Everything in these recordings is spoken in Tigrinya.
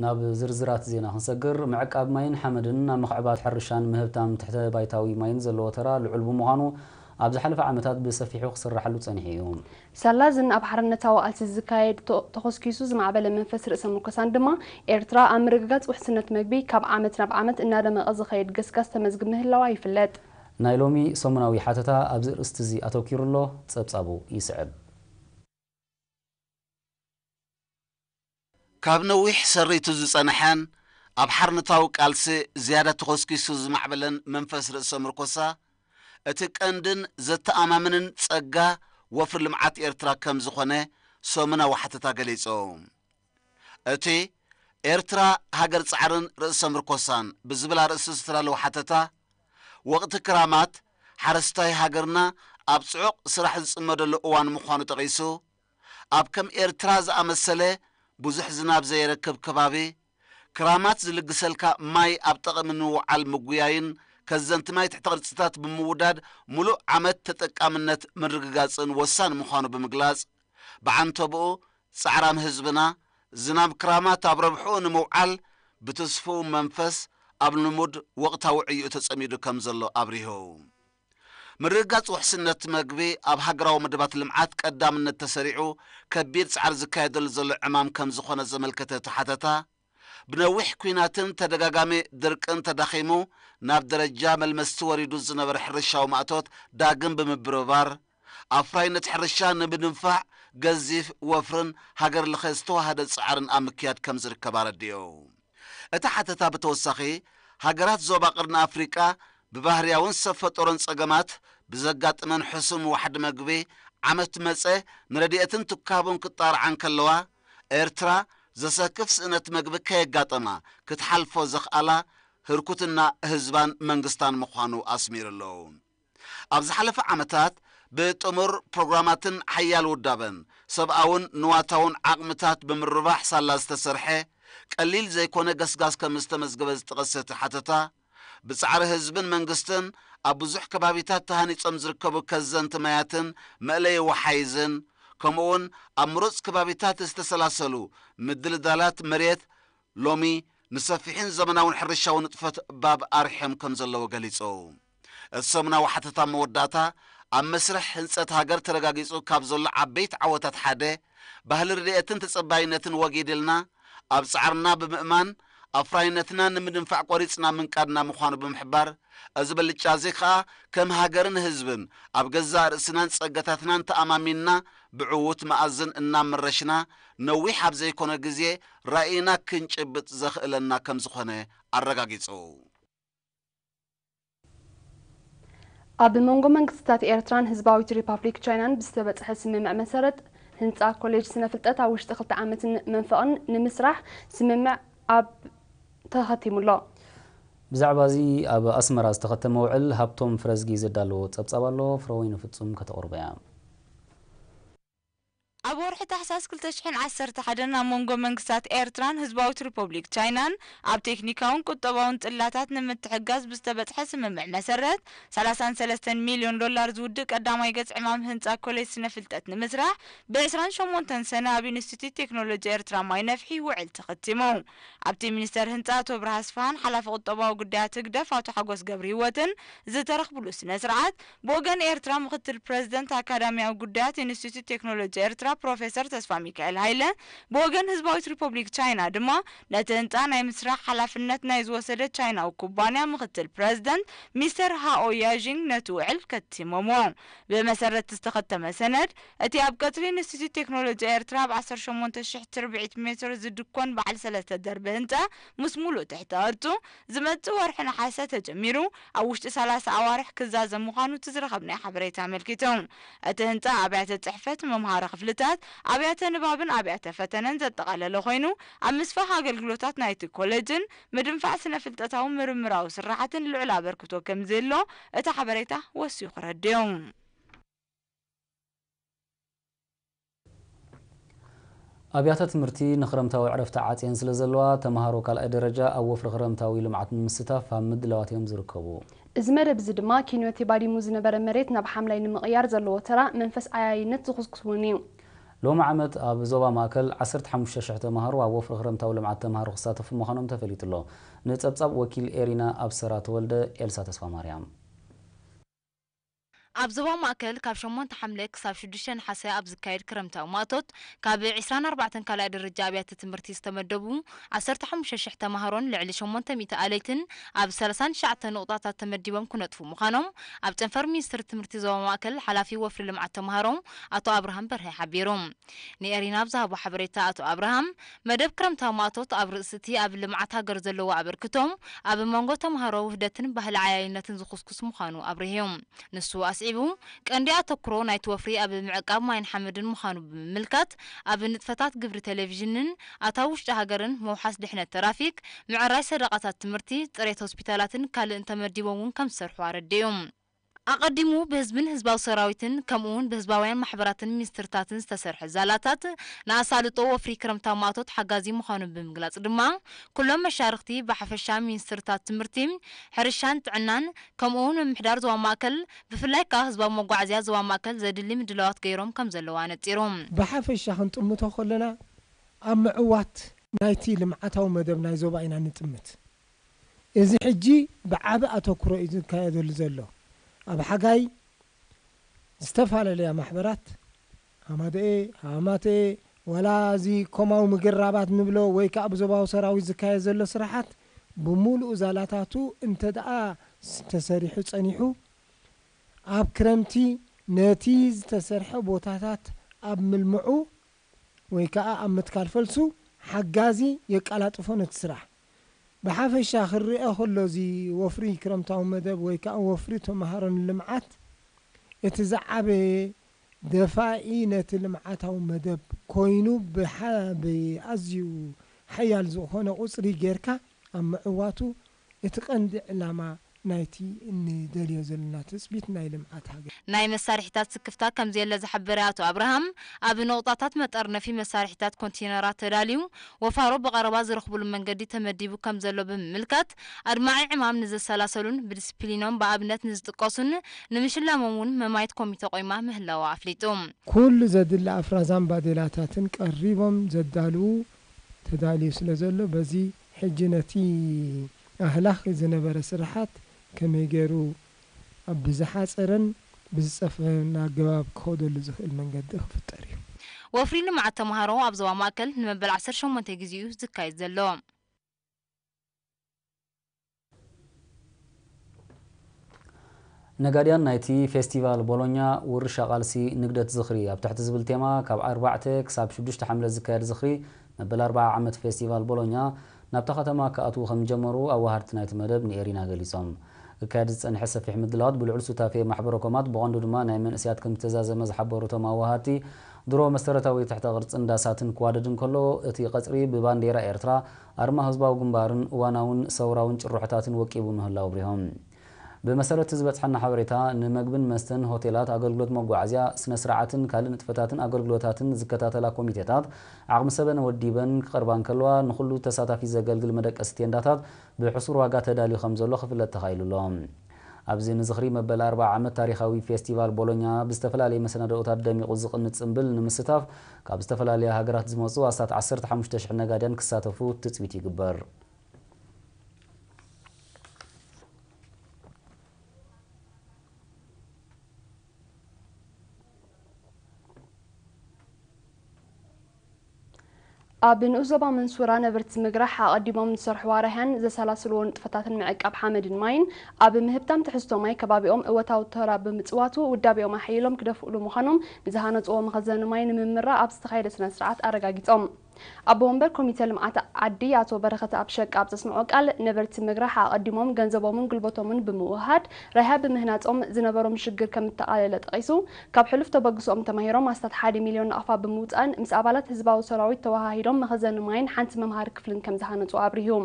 ናብ ዝርዝራት ዜና ክንሰግር፣ ምዕቃብ ማይን ሓመድን ኣብ ምኽዕባት ሕርሻን ምህብታም ትሕተ ባይታዊ ማይን ዘለዎ ተራ ልዑል ብምዃኑ፣ ኣብ ዝሓለፈ ዓመታት ብሰፊሑ ክስራሓሉ ጸኒሑ እዩ። ሳላ እዝን ኣብ ሓርነታዊ ቃልሲ ዝካየድ ተ-፣ ተኾስኪሱ ዝማዕበለ መንፈስ ርእሰ ምርኮሳን ድማ፣ ኤርትራ ኣብ ምርግጋጽ ውሕስነት መግቢ ካብ ዓመት ናብ ዓመት እናደመቐ ዝኸይድ ገስጋስ ተመዝግብ ምህላዋ ይፍለጥ። ናይ ሎሚ ሰሙናዊ ሓተታ ኣብዚ ኣርእስቲ እዚ ኣተኲሩ ኣሎ። ጸብጻቡ ይስዕብ። ካብ ነዊሕ ሰሪቱ ዝጸንሐን ኣብ ሓርነታዊ ቃልሲ ዝያዳ ተኾስኪሱ ዝማዕበለን መንፈስ ርእሰ ምርኮሳ፣ እቲ ቀንድን ዘተኣማምንን ጸጋ ወፍሪ ልምዓት ኤርትራ ከም ዝኾነ ሰሙናዊ ሓተታ ገሊጹ። እቲ ኤርትራ ሃገር ጻዕርን ርእሰ ምርኮሳን ብዝብል ኣርእስቲ ዝተዳለወ ሓተታ፣ ወቕቲ ክራማት ሓረስታይ ሃገርና ኣብ ጽዑቕ ስራሕ ዝጽመደሉ እዋን ምዃኑ ጠቒሱ፣ ኣብ ከም ኤርትራ ዝኣመሰለ ብዙሕ ዝናብ ዘይረክብ ከባቢ፣ ክራማት ዝልግሰልካ ማይ ኣብ ጠቕሚ ንምውዓል ምጉያይን ከዘንቲ ማይ ትሕተ ቅርጽታት ብምውዳድ ምሉእ ዓመት ተጠቃምነት ምርግጋጽን ወሳኒ ምዃኑ ብምግላጽ፣ ብዓንተብኡ ጻዕራም ህዝብና ዝናብ ክራማት ኣብ ረብሕኡ ንምውዓል ብትስፉው መንፈስ ኣብ ልሙድ ወቕታዊ ዕዩኡ ተጸሚዱ ከም ዘሎ ኣብሪሁ። ምርግጋጽ ውሕስነት መግቢ ኣብ ሃገራዊ መደባት ልምዓት ቀዳምነት ተሰሪዑ ከቢድ ጻዕሪ ዝካየደሉ ዘሎ ዕማም ከም ዝኾነ ዘመልከተ እቲ ሓተታ፣ ብነዊሕ ኲናትን ተደጋጋሚ ድርቅን ተዳኺሙ ናብ ደረጃ መልመስቲ ወሪዱ ዝነበረ ሕርሻዊ ማእቶት ዳግም ብምብርባር፣ ኣፍራይነት ሕርሻ ንምድንፋዕ ገዚፍ ወፍርን ሃገር ለኸ ዝተዋህደ ጻዕርን ኣብ ምክያድ ከም ዝርከብ ኣረዲኡ። እቲ ሓተታ ብተወሳኺ፣ ሃገራት ዞባ ቀርኒ ኣፍሪቃ ብባህርያውን ሰብ ፈጠሮን ጸገማት ብዘጋጥመን ሕሱም ዋሕዲ መግቢ ዓመት መጸ ንረድኤትን ትካቡን ክጣርዓ እንከለዋ፣ ኤርትራ ዘሰክፍ ስእነት መግቢ ከየጋጠማ ክትሓልፎ ዘኽኣላ ህርኩትና ህዝባን መንግስታን ምዃኑ ኣስሚሩ ኣሎ። ኣብ ዝሓለፈ ዓመታት ብጥሙር ፕሮግራማትን ሓያል ውዳበን ሰብኣውን ንዋታውን ዓቕምታት ብምርባሕ ሳላ ዝተሰርሐ ቀሊል ዘይኮነ ገስጋስ ከም ዝተመዝገበ ዝጠቐሰ እቲ ሓተታ፣ ብጻዕሪ ህዝብን መንግስትን ኣብ ብዙሕ ከባቢታት ተሃኒጾም ዝርከቡ ከዘንቲ ማያትን መእለዪ ወሓይዝን፣ ከምኡውን ኣብ ምሩጽ ከባቢታት ዝተሰላሰሉ ምድልዳላት መሬት ሎሚ ንሰፊሕን ዘመናውን ሕርሻዊ ንጥፈት ባብ ኣርሕዮም ከም ዘለዉ ገሊጹ። እቲ ሰሙናዊ ሓተታ መወዳእታ፣ ኣብ መስርሕ ህንጸት ሃገር ተረጋጊጹ ካብ ዘሎ ዓበይቲ ዓወታት ሓደ፣ ባህሊ ርድኤትን ተጸባይነትን ወጊድልና፣ ኣብ ጻዕርና ብምእማን፣ ኣፍራይነትና ንምድንፋዕ ቆሪጽና ምንቃድና ምዃኑ ብምሕባር፣ እዚ ብልጫ እዚ ከኣ ከም ሃገርን ህዝብን ኣብ ገዛእ ርእስናን ጸጋታትናን ተኣማሚንና ብዕዉት መኣዝን እናመረሽና፣ ነዊሕ ኣብ ዘይኮነ ግዜ ራኢና ክንጭብጥ ዘኽእለና ከም ዝኾነ ኣረጋጊጹ። ኣብ መንጎ መንግስታት ኤርትራን ህዝባዊት ሪፓብሊክ ቻይናን ብዝተበጽሐ ስምምዕ መሰረት፣ ህንጻ ኮሌጅ ስነ ፍልጠት ኣብ ውሽጢ ክልተ ዓመትን መንፈቕን ንምስራሕ ስምምዕ ኣብ ተኸቲሙ ኣሎ። ብዛዕባ እዚ ኣብ ኣስመራ ዝተኸተመ ውዕል ሃብቶም ፍረዝጊ ዘዳለዎ ጸብጻብ ኣሎ፣ ፍረወይኒ ፍጹም ከተቕርቦ እያ። ኣብ ወርሒ ታሕሳስ ክልተ ሽሕን ዓሰርተ ሓደን ኣብ መንጎ መንግስታት ኤርትራን ህዝባዊት ሪፖብሊክ ቻይናን ኣብ ቴክኒካውን ቁጠባውን ጽላታት ንምትሕጋዝ ብዝተበጽሐ ስምምዕ መሰረት፣ ሰላሳን ሰለስተን ሚልዮን ዶላር ዝውድእ ቀዳማይ ገጽ ዕማም ህንጻ ኮሌጅ ስነ ፍልጠት ንምስራሕ፣ ብዕስራን ሸሞንተን ሰነ ኣብ ኢንስቲትዩት ቴክኖሎጂ ኤርትራ ማይ ነፍሒ ውዕል ተኸቲሙ። ኣብቲ ሚኒስተር ህንጻ ኣቶ ብርሃ ኣስፍሃን ሓላፊ ቁጠባዊ ጉዳያት ህግደፍ ኣቶ ሓጎስ ገብረህይወትን ዝተረኽብሉ ስነ ስርዓት፣ ብወገን ኤርትራ ምኽትል ፕረዚደንት ኣካዳሚያዊ ጉዳያት ኢንስቲትዩት ቴክኖሎጂ ኤርትራ ፕሮፌሰር ተስፋሚካኤል ሃይለ፣ ብወገን ህዝባዊት ሪፖብሊክ ቻይና ድማ ነቲ ህንጻ ናይ ምስራሕ ሓላፍነት ናይ ዝወሰደ ቻይናዊ ኩባንያ ምኽትል ፕረዚደንት ሚስተር ሃኦ ያዥንግ ነቲ ውዕል ከቲሞምዎ። ብመሰረት ዝተኸተመ ሰነድ፣ እቲ ኣብ ቀጽሪ ኢንስቲትዩት ቴክኖሎጂ ኤርትራ ብ ዓሰርተ ሸሞንተ ሽሕ ትርብዒት ሜትር ዝድኮን በዓል ሰለስተ ደርቢ ህንጻ ምስ ሙሉእ ትሕተ ቅርጹ፣ ዝመጽእ ወርሒ ነሓሰ ተጀሚሩ ኣብ ውሽጢ ሰላሳ ኣዋርሕ ክዛዘም ምዃኑ እቲ ዝረኸብናዮ ሓበሬታ ኣመልኪቱ። እቲ ህንጻ ኣብያተ ጽሕፈት፣ መምሃሪ ክፍልታት፣ ኣብያተ ንባብን ኣብያተ ፈተነን ዘጠቓለለ ኮይኑ፣ ኣብ ምስፋሕ ኣገልግሎታት ናይቲ ኮሌጅን ምድንፋዕ ስነ ፍልጠታዊ ምርምራዊ ስራሓትን ልዑል ኣበርክቶ ከም ዘየሎ እቲ ሓበሬታ ወሲኹ ረዲኡ። ኣብያተ ትምህርቲ ንክረምታዊ ዕረፍቲ ዓጽየን ስለ ዘለዋ፣ ተምሃሮ ካልኣይ ደረጃ ኣብ ወፍሪ ክረምታዊ ልምዓት ንምስታፍ ኣብ ምድላዋት እዮም ዝርከቡ። እዚ መደብ እዚ ድማ ኪንዮቲ ባዲሙ ዝነበረ መሬት ናብ ሓምላይ ንምቕያር ዘለዎ ተራ መንፈስ ዓያይነት ዝኹስኩስ እውን እዩ። ሎሚ ዓመት ኣብ ዞባ ማእከል ዓሰርተ ሓሙሽተ ሽሕ ተምሃሮ ኣብ ወፍሪ ክረምታዊ ልምዓት ተምሃሮ ክሳተፉ ምዃኖም ተፈሊጡ ኣሎ። ንጸብጻብ ወኪል ኤሪና ኣብሰራ ተወልደ፣ ኤልሳ ተስፋማርያም። ኣብ ዞባ ማእከል ካብ ሸሞንተ ሓምለ ክሳብ ሽዱሽተ ነሓሰ ኣብ ዝካየድ ክረምታዊ ማእቶት፣ ካብ ዕስራን ኣርባዕተን ካልኣይ ደረጃ ኣብያተ ትምህርቲ ዝተመደቡ ዓሰርተ ሓሙሽተ ሽሕ ተምሃሮን ልዕሊ ሸሞንተ ሚእቲ ኣለይትን ኣብ ሰላሳን ትሽዓተን ንቑጣታት ተመዲቦም ክነጥፉ ምዃኖም ኣብ ጨንፈር ሚኒስትሪ ትምህርቲ ዞባ ማእከል ሓላፊ ወፍሪ ልምዓት ተምሃሮ ኣቶ ኣብርሃም በርሀ ሓቢሩ። ንኤሪና ኣብ ዝሃቦ ሓበሬታ ኣቶ ኣብርሃም፣ መደብ ክረምታዊ ማእቶት ኣብ ርእሲ እቲ ኣብ ልምዓት ሃገር ዘለዎ ኣበርክቶ፣ ኣብ መንጎ ተምሃሮ ውህደትን ባህሊ ዓያይነትን ዝኹስኩስ ምዃኑ ኣብርህዮም። ንሱ ኣስዒቡ፣ ቀንዲ ኣተኩሮ ናይቲ ወፍሪ ኣብ ምዕቃብ ማይን ሓመድን ምዃኑ ብምምልካት፣ ኣብ ንጥፈታት ግብሪ ቴሌቪዥንን ኣታዊ ውሽጢ ሃገርን ምውሓስ ድሕነት ትራፊክ፣ ምዕራይ ሰደቓታት ትምህርቲ፣ ጽሬት ሆስፒታላትን ካልእን ተመዲቦም እውን ከም ዝሰርሑ ኣረዲኡ። ኣቐዲሙ ብህዝብን ህዝባዊ ሰራዊትን ከምኡ እውን ብህዝባውያን ማሕበራትን ሚኒስትርታትን ዝተሰርሐ ዛላታት ንኣሳልጦ ወፍሪ ክረምታዊ ማእቶት ሓጋዚ ምዃኑ ብምግላጽ ድማ፣ ኩሎም መሻርኽቲ ብሓፈሻ ሚኒስትርታት ትምህርቲ፣ ሕርሻን ጥዕናን ከምኡ እውን ምምሕዳር ዞባ ማእከል ብፍላይ ከኣ ህዝባዊ መጓዓዝያ ዞባ ማእከል ዘድሊ ምድላዋት ገይሮም ከም ዘለዉ ኣነጺሩ። ብሓፈሻ ክንጥምቶ ከለና ኣብ ምዕዋት ናይቲ ልምዓታዊ መደብ ናይ ዞባ ኢና ንጥምት። እዚ ሕጂ ብዓቢ ኣተኩሮ እዩ ዝካየደሉ ዘሎ። ኣብ ሓጋይ ዝተፈላለያ ማሕበራት፣ ሃማደኤ፣ ሃማቴ፣ ዋላ እዚ ኮማዊ ምግራባት ንብሎ ወይ ከኣ ብዞባዊ ሰራዊት ዝካየድ ዘሎ ስራሓት ብምሉኡ ዛላታቱ እንተ ደኣ ተሰሪሑ ጸኒሑ፣ ኣብ ክረምቲ ነቲ ዝተሰርሐ ቦታታት ኣብ ምልምዑ ወይ ከኣ ኣብ ምትካል ፈልሱ ሓጋዚ የቀላጥፎ ነቲ ስራሕ። ብሓፈሻ ክርአ ከሎ፣ እዚ ወፍሪ ክረምታዊ መደብ ወይ ከኣ ወፍሪ ተምሃሮ ንልምዓት፣ እቲ ዝዓበየ ደፋኢ ነቲ ልምዓታዊ መደብ ኮይኑ፣ ብሓ-፣ ብኣዝዩ ሓያል ዝኾነ ቁጽሪ ጌርካ ኣብ ምዕዋቱ፣ እቲ ቀንዲ ዕላማ ናይቲ እንደልዮ ዘለና ትጽቢት ናይ ልምዓት ሃገር። ናይ መሳርሒታት ስክፍታ ከም ዘየለ ዝሓበረ ኣቶ ኣብርሃም፣ ኣብ ነቑጣታት መጠርነፊ መሳርሒታት ኮንቴነራት ተዳልዩ፣ ወፋሮ ብቐረባ ዝረኽብሉ መንገዲ ተመዲቡ ከም ዘሎ ብምምልካት፣ ኣድማዒ ዕማም ንዘሰላሰሉን ብዲስፕሊኖም ብኣብነት ንዝጥቀሱን ንምሽላሞም እውን መማየት ኮሚተ ቆይማ ምህላዋ ኣፍሊጡ። ኩሉ ዘድሊ ኣፍራዛን ባዴላታትን ቀሪቦም ዘዳልዉ ተዳልዩ ስለ ዘሎ፣ በዚ ሕጂ ነቲ ኣህላኺ ዝነበረ ስራሓት ከመይ ገይሩ ኣብ ብዝሓጸረን ብዝጸፈን ኣገባብ ክኸደሉ ዝኽእል መንገዲ ክፍጠር እዩ። ወፍሪ ልምዓት ተምሃሮ ኣብ ዞባ ማእከል ንመበል ዓሰርተ ሸሞንተ ግዜ እዩ ዝካየድ ዘሎ። ነጋድያን ናይቲ ፌስቲቫል ቦሎኛ ውርሻ ቃልሲ ንግደት ዝኽሪ ኣብ ትሕቲ ዝብል ቴማ ካብ ኣርባዕተ ክሳብ ሽዱሽተ ሓምለ ዝካየድ ዝኽሪ መበል ኣርብዓ ዓመት ፌስቲቫል ቦሎኛ ናብታ ከተማ ክኣትዉ ከም ዝጀመሩ ኣዋሃድቲ ናይቲ መደብ ንኤሪና ገሊጾም። ክካየድ ዝጸንሐ ሰፊሕ ምድላዋት ብልዑል ሱታፌ ማሕበረ ኮማት ብቐንዱ ድማ ናይ መንእሰያት ከም ዝተዛዘመ ዝሓበሩ እቶም ኣዋሃድቲ፣ ድሮ መሰረታዊ ትሕተ ቅርጽን ዳሳትን ክዋደድ እንከሎ፣ እቲ ቀጽሪ ብባንዴራ ኤርትራ፣ ኣርማ ህዝባዊ ግንባርን እዋናውን ሰውራውን ጭርሖታትን ወቂቡ ምህላው ኣብሪሆም። ብመሰረት ዝበጽሐና ሓበሬታ፣ ንመግብን መስተን፣ ሆቴላት፣ ኣገልግሎት መጓዓዝያ፣ ስነ ስርዓትን ካልእ ንጥፈታትን ኣገልግሎታትን ዝከታተላ ኮሚቴታት ዓቕሚ ሰበን ወዲበን ክቐርባ እንከለዋ፣ ንኹሉ ተሳታፊ ዘገልግል መደቀሲ ቴንዳታት ብሕሱር ዋጋ ተዳልዩ ከም ዘሎ ክፍለጥ ተኻኢሉ ኣሎ። ኣብዚ ንዝኽሪ መበል ኣርብዓ ዓመት ታሪኻዊ ፌስቲቫል ቦሎኛ ብዝተፈላለየ መሰናድኦታት ደሚቑ ዝቕንጽ ጽምብል ንምስታፍ ካብ ዝተፈላለያ ሃገራት ዝመጹ ኣስታት ዓሰርተ ሓሙሽተ ሽሕ ነጋድያን ክሳተፉ ትጽቢት ይግበር። ኣብ ንኡስ ዞባ መንሱራ ነበርቲ ምግራሕ ኣቐዲሞም ዝሰርሕዋ ራህያን ዘሰላስልዎ ንጥፈታትን ምዕቃብ ሓመድን ማይን ኣብ ምህብታም ትሕዝቶ ማይ ከባቢኦም እወታዊ ተራ ብምጽዋቱ ውዳቤኦም ኣሐይሎም ክደፍእሉ ምዃኖም ንዝሃነጽዎ መኸዘኒ ማይ ንምምራቕ ኣብ ዝተኻየደ ስነ ስርዓት ኣረጋጊጾም። ኣቦ ወንበር ኮሚተ ልምዓት ዓዲ ኣቶ በረኸት ኣብሸቃ ኣብ ዘስምዖ ቃል፣ ነበርቲ ምግራሕ ኣቐዲሞም ገንዘቦምን ጉልበቶምን ብምውህሃድ ራህያ ብምህናጾም ዝነበሮም ሽግር ከም እተቓለለ ጠቒሱ፣ ካብ ሕሉፍ ተበግሶኦም ተማሂሮም ኣስታት ሓደ ሚልዮን ናቕፋ ብምውጻእን ምስ ኣባላት ህዝባዊ ሰራዊት ተወሃሂዶም መኸዘኒ ማይን ሓንቲ መምሃሪ ክፍልን ከም ዝሃነጹ ኣብሪሁ።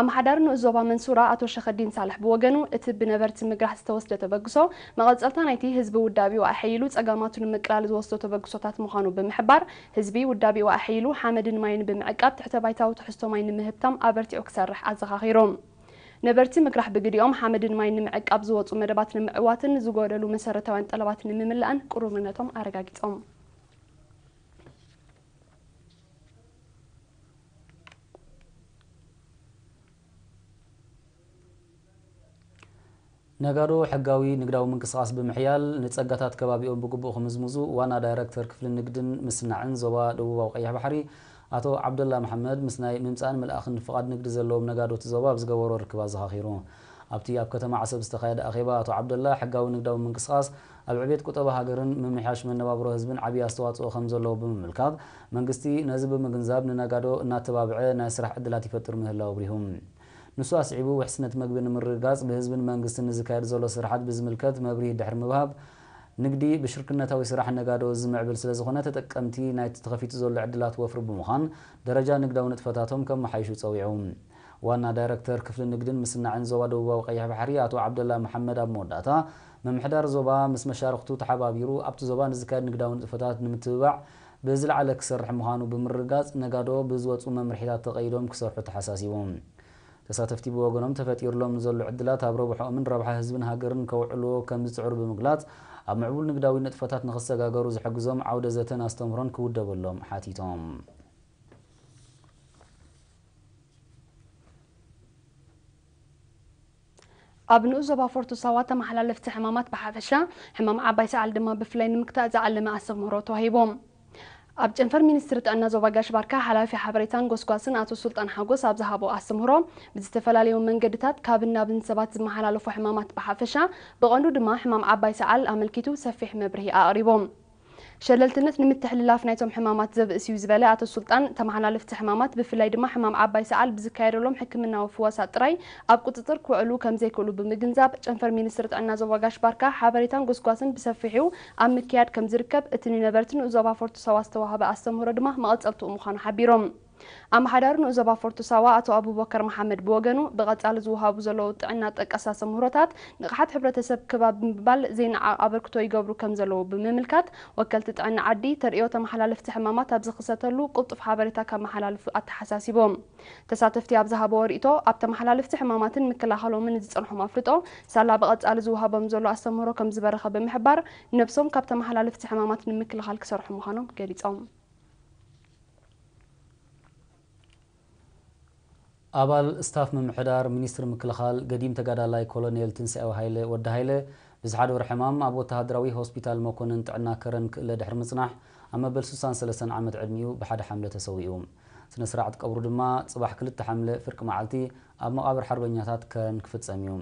ኣመሓዳሪ ንኡስ ዞባ መንሱራ ኣቶ ሸኸዲን ሳልሕ ብወገኑ፣ እቲ ብነበርቲ ምግራህ ዝተወስደ ተበግሶ፣ መቐጸልታ ናይቲ ህዝቢ ውዳቤኡ ኣሐይሉ ጸገማቱ ንምቅላል ዝወስዶ ተበግሶታት ምዃኑ ብምሕባር፣ ህዝቢ ውዳቤኡ ኣሐይሉ ሓመድን ማይን ብምዕቃብ ትሕተ ባይታዊ ትሕዝቶ ማይ ንምህብታም ኣበርቲዑ ክሰርሕ ኣዘኻኺሩ። ነበርቲ ምግራህ ብግዲኦም ሓመድን ማይን ንምዕቃብ ዝወጹ መደባት ንምዕዋትን ዝጎደሉ መሰረታውያን ጠለባት ንምምላእን ቅሩብነቶም ኣረጋጊጾም። ነጋዶ ሕጋዊ ንግዳዊ ምንቅስቓስ ብምሕያል ንጸጋታት ከባቢኦም ብግቡእ ክምዝምዙ ዋና ዳይረክተር ክፍሊ ንግድን ምስናዕን ዞባ ደቡባዊ ቀይሕ ባሕሪ ኣቶ ዓብደላ መሓመድ ምስ ናይ ምምጻእን ምልኣኽን ፍቓድ ንግዲ ዘለዎም ነጋዶ እቲ ዞባ ኣብ ዝገበሮ ርክብ ኣዘኻኺሩ። ኣብቲ ኣብ ከተማ ዓሰብ ዝተኻየደ ኣኼባ ኣቶ ዓብደላ ሕጋዊ ንግዳዊ ምንቅስቓስ ኣብ ዕቤት ቁጠባ ሃገርን ምምሕያሽ መነባብሮ ህዝብን ዓብዪ ኣስተዋፅኦ ከም ዘለዎ ብምምልካት መንግስቲ ነዚ ብምግንዛብ ንነጋዶ እናተባብዐ ናይ ስራሕ ዕድላት ይፈጥር ምህላው ኣብሪሁ። ንሱ ኣስዒቡ ውሕስነት መግቢ ንምርግጋፅ ብህዝብን መንግስትን ንዝካየድ ዘሎ ስራሓት ብዝምልከት መብርሂ ድሕሪ ምብሃብ ንግዲ ብሽርክነታዊ ስራሕ ነጋዶ ዝምዕብል ስለዝኾነ ተጠቀምቲ ናይቲ ተኸፊቱ ዘሎ ዕድላት ወፍሪ ብምዃን ደረጃ ንግዳዊ ንጥፈታቶም ከመሓይሹ ፀዊዑ። ዋና ዳይረክተር ክፍሊ ንግድን ምስናዕን ዞባ ደቡባዊ ቀይሕ ባሕሪ ኣቶ ዓብደላ መሓመድ ኣብ መወዳእታ ምምሕዳር ዞባ ምስ መሻርክቱ ተሓባቢሩ ኣብቲ ዞባ ንዝካየድ ንግዳዊ ንጥፈታት ንምትብባዕ ብዝለዓለ ክሰርሕ ምዃኑ ብምርግጋፅ ነጋዶ ብዝወፁ መምርሒታት ተቐይዶም ክሰርሑ ተሓሳሲቡ። ተሳተፍቲ ብወገኖም ተፈጢሩሎም ንዘሎ ዕድላት ኣብ ረብሖኦምን ረብሓ ህዝብን ሃገርን ከውዕልዎ ከም ዝፅዕሩ ብምግላፅ ኣብ ምዕቡል ንግዳዊ ንጥፈታት ንኽሰጋገሩ ዝሕግዞም ዓውደ ዘተን ኣስተምህሮን ክውደበሎም ሓቲቶም። ኣብ ንኡስ ዞባ ፎርቶ ሳዋ ተመሓላለፍቲ ሕማማት ብሓፈሻ ሕማም ዓባይ ሰዓል ድማ ብፍላይ ንምክታእ ዝዓለመ ኣስተምህሮ ተዋሂቡ። ኣብ ጨንፈር ሚኒስትሪ ጥዕና ዞባ ጋሽ ባርካ ሓላፊ ሓበሬታን ጎስጓስን ኣቶ ሱልጣን ሓጎስ ኣብ ዝሃቦ ኣስተምህሮ ብዝተፈላለዩ መንገድታት ካብን ናብን ሰባት ዝመሓላለፉ ሕማማት ብሓፈሻ ብቐንዱ ድማ ሕማም ዓባይ ሰዓል ኣመልኪቱ ሰፊሕ መብርሂ ኣቕሪቡ። ሸለልትነት ንምትሕልላፍ ናይቶም ሕማማት ዘብእስ እዩ ዝበለ ኣቶ ሱልጣን ተመሓላለፍቲ ሕማማት ብፍላይ ድማ ሕማም ዓባይ ሰዓል ብዝካየደሎም ሕክምናዊ ፍወሳ ጥራይ ኣብ ቁፅፅር ክውዕሉ ከምዘይክእሉ ብምግንዛብ ጨንፈር ሚኒስትሪ ጥዕና ዞባ ጋሽ ባርካ ሓበሬታን ጎስጓስን ብሰፊሑ ኣብ ምክያድ ከምዝርከብ እቲ ንነበርቲ ንኡስ ዞባ ፎርቶ ሳዋ ዝተዋህበ ኣስተምህሮ ድማ መቐፀልትኡ ምዃኑ ሓቢሮም። ኣመሓዳሪ ንኡስ ዞባ ፎርቶ ሳዋ ኣቶ ኣቡበከር መሓመድ ብወገኑ ብቐፃሊ ዝወሃቡ ዘለዉ ጥዕና ጠቀስ ኣስተምህሮታት ንቕሓት ሕብረተሰብ ክብ ብምባል ዘይነዓቕ ኣበርክቶ ይገብሩ ከምዘለዉ ብምምልካት ወከልቲ ጥዕና ዓዲ ተርእዮ ተመሓላለፍቲ ሕማማት ኣብ ዝኽሰተሉ ቅልጡፍ ሓበሬታ ከመሓላልፉ ኣተሓሳሲቦም። ተሳተፍቲ ኣብ ዝሃብዎ ርእይቶ ኣብ ተመሓላለፍቲ ሕማማትን ምክልኻሎምን ዝፀንሖም ኣፍልጦ ሳላ ብቐፃሊ ዝወሃቦም ዘሎ ኣስተምህሮ ከምዝበረኸ ብምሕባር ነብሶም ካብ ተመሓላለፍቲ ሕማማት ንምክልኻል ክሰርሑ ምዃኖም ገሊፆም። ኣባል ስታፍ ምምሕዳር ሚኒስትሪ ምክልኻል ገዲም ተጋዳላይ ኮሎኔል ትንሳኤ ሃይለ ወዲ ሃይለ ብዝሓደሮ ሕማም ኣብ ወተሃደራዊ ሆስፒታል መኮንን ጥዕና ከረን ክእለ ድሕሪ ምጽናሕ ኣብ መበል ስሳን ሰለስተን ዓመት ዕድሚኡ ብሓደ ሓምለ ተሰዊኡ። ስነ ስርዓት ቀብሩ ድማ ጽባሕ ክልተ ሓምለ ፍርቂ መዓልቲ ኣብ መቓብር ሓርበኛታት ከረን ክፍጸም እዩ።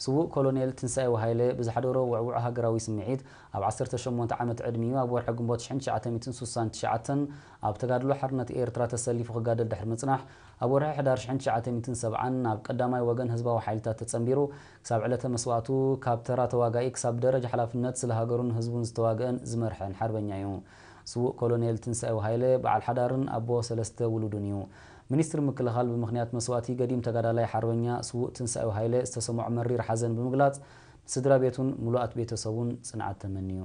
ስዉእ ኮሎኔል ትንሳኤ ሃይለ ብዝሓደሮ ውዕዉዕ ሃገራዊ ስምዒት ኣብ ዓሰርተ ሸሞንተ ዓመት ዕድሚኡ ኣብ ወርሒ ግንቦት ሽሕን ትሽዓተ ሚእትን ስሳን ትሽዓተን ኣብ ተጋድሎ ሓርነት ኤርትራ ተሰሊፉ ክጋደል ድሕሪ ምጽናሕ ኣብ ወርሒ ሕዳር ሽሕን ትሽዓተ ሚእትን ሰብዓን ናብ ቀዳማይ ወገን ህዝባዊ ሓይልታት ተጸንቢሩ ክሳብ ዕለተ መስዋእቱ ካብ ተራ ተዋጋኢ ክሳብ ደረጃ ሓላፍነት ስለ ሃገሩን ህዝቡን ዝተዋግአን ዝመርሐን ሓርበኛ እዩ። ስዉእ ኮሎኔል ትንሳኤ ሃይለ በዓል ሓዳርን ኣቦ ሰለስተ ውሉድን እዩ። ሚኒስትሪ ምክልኻል ብምኽንያት መስዋእቲ ገዲም ተጋዳላይ ሓርበኛ ስዉእ ትንሳኤ ሃይለ ዝተሰምዖ መሪር ሓዘን ብምግላጽ ንስድራ ቤቱን ምሉኣት ቤተሰቡን ጽንዓት ተመንዩ።